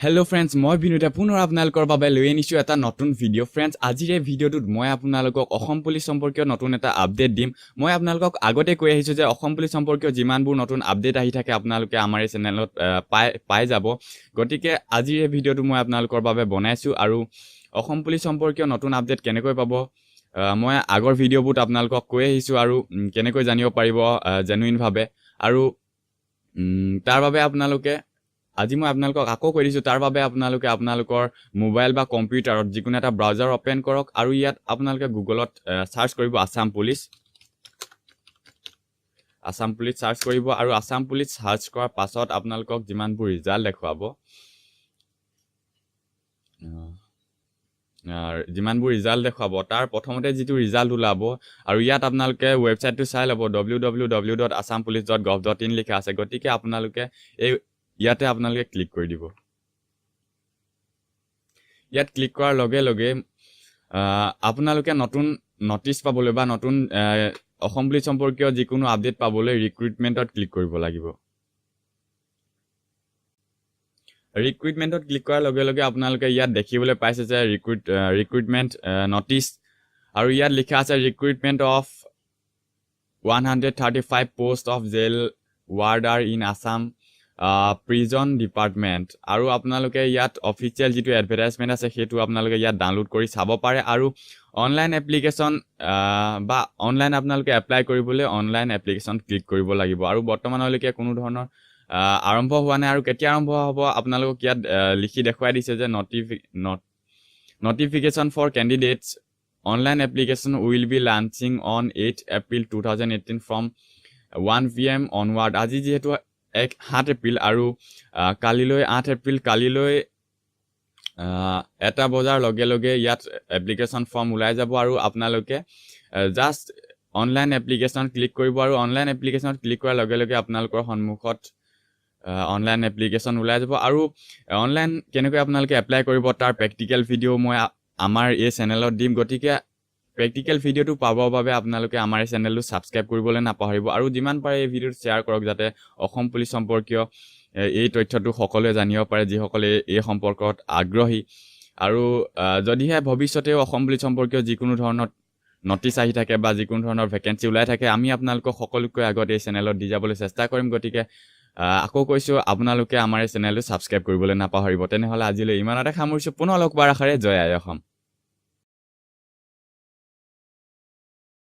Hello' friends, মই বিনোদে পুনৰ আপোনালোকৰ বাবে লৈ আনিছোঁ এটা নতুন ভিডিঅ'। ফ্ৰেণ্ডছ, আজিৰ এই ভিডিঅ'টোত মই আপোনালোকক অসম পুলিচ সম্পৰ্কীয় নতুন এটা আপডেট দিম। মই আপোনালোকক আগতে কৈ আহিছোঁ যে অসম পুলিচ সম্পৰ্কীয় যিমানবোৰ নতুন আপডেট আহি থাকে, আপোনালোকে আমাৰ এই চেনেলত পাই পাই যাব। গতিকে আজিৰ এই ভিডিঅ'টো মই আপোনালোকৰ বাবে বনাইছোঁ আৰু অসম পুলিচ সম্পৰ্কীয় নতুন আপডেট কেনেকৈ পাব, মই আগৰ ভিডিঅ'বোৰত আপোনালোকক কৈ আহিছোঁ আৰু কেনেকৈ জানিব পাৰিব জেনুইনভাৱে আৰু তাৰ বাবে আপোনালোকে আজি মই আপোনালোকক আকৌ কৈ দিছোঁ, তাৰ বাবে আপোনালোকে আপোনালোকৰ মোবাইল বা কম্পিউটাৰত যিকোনো এটা ব্ৰাউজাৰ অ'পেন কৰক আৰু ইয়াত আপোনালোকে গুগলত চাৰ্চ কৰিব Assam police. Assam police search কৰিব আৰু আছাম পুলিচ চাৰ্চ কৰাৰ পাছত আপোনালোকক যিমানবোৰ ৰিজাল্ট দেখুৱাব, যিমানবোৰ ৰিজাল্ট দেখুৱাব, তাৰ প্ৰথমতে যিটো ৰিজাল্ট ওলাব আৰু ইয়াত আপোনালোকে ৱেবছাইটটো চাই ল'ব, www.assampolice.gov.in লিখা আছে। গতিকে আপোনালোকে এই ইয়াতে আপোনালোকে ক্লিক কৰি দিব। ইয়াত ক্লিক কৰাৰ লগে লগে আপোনালোকে নতুন নটিচ পাবলৈ বা নতুন অসম পুলিচ সম্পৰ্কীয় যিকোনো আপডেট পাবলৈ ৰিক্ৰুইটমেণ্টত ক্লিক কৰিব লাগিব। ৰিক্ৰুইটমেণ্টত ক্লিক কৰাৰ লগে লগে আপোনালোকে ইয়াত দেখিবলৈ পাইছে যে ৰিক্ৰুইটমেণ্ট নটিচ আৰু ইয়াত লিখা আছে "Recruitment of 135 post of jail warder in Assam Prison Department" আৰু আপোনালোকে ইয়াত অফিচিয়েল যিটো এডভাৰটাইজমেণ্ট আছে, সেইটো আপোনালোকে ইয়াত ডাউনলোড কৰি চাব পাৰে আৰু অনলাইন এপ্লিকেশ্যন বা অনলাইন আপোনালোকে এপ্লাই কৰিবলৈ অনলাইন এপ্লিকেশ্যন ক্লিক কৰিব লাগিব। আৰু বৰ্তমানলৈকে কোনো ধৰণৰ আৰম্ভ হোৱা নাই আৰু কেতিয়া আৰম্ভ হ'ব আপোনালোকক ইয়াত লিখি দেখুৱাই দিছে যে "Notification for candidates: online application will be launching on 8 April 2018 from 1 p.m. onward"। আজি যিহেতু 7 এপ্ৰিল আৰু কালিলৈ 8 এপ্ৰিল, কালিলৈ 1 বজাৰ লগে লগে ইয়াত এপ্লিকেশ্যন ফৰ্ম ওলাই যাব আৰু আপোনালোকে জাষ্ট অনলাইন এপ্লিকেশ্যন ক্লিক কৰিব আৰু অনলাইন এপ্লিকেশ্যনত ক্লিক কৰাৰ লগে লগে আপোনালোকৰ সন্মুখত অনলাইন এপ্লিকেশ্যন ওলাই যাব। আৰু অনলাইন কেনেকৈ আপোনালোকে এপ্লাই কৰিব, তাৰ প্ৰেক্টিকেল ভিডিঅ' মই আমাৰ এই চেনেলত দিম। গতিকে প্ৰেক্টিকেল ভিডিঅ'টো পাবৰ বাবে আপোনালোকে আমাৰ এই চেনেলটো ছাবস্ক্ৰাইব কৰিবলৈ নাপাহৰিব আৰু যিমান পাৰে এই ভিডিঅ'টো শ্বেয়াৰ কৰক, যাতে অসম পুলিচ সম্পৰ্কীয় এই তথ্যটো সকলোৱে জানিব পাৰে, যিসকলে এই সম্পৰ্কত আগ্ৰহী। আৰু যদিহে ভৱিষ্যতেও অসম পুলিচ সম্পৰ্কীয় যিকোনো ধৰণৰ নটিচ আহি থাকে বা যিকোনো ধৰণৰ ভেকেঞ্চি ওলাই থাকে, আমি আপোনালোকক সকলোতকৈ আগত এই চেনেলত দি যাবলৈ চেষ্টা কৰিম। গতিকে আকৌ কৈছোঁ, আপোনালোকে আমাৰ এই চেনেলটো ছাবস্ক্ৰাইব কৰিবলৈ নাপাহৰিব। তেনেহ'লে আজিলৈ ইমানতে সামৰিছোঁ। পুনৰ লগ পোৱাৰ আশাৰে জয় আই অসম।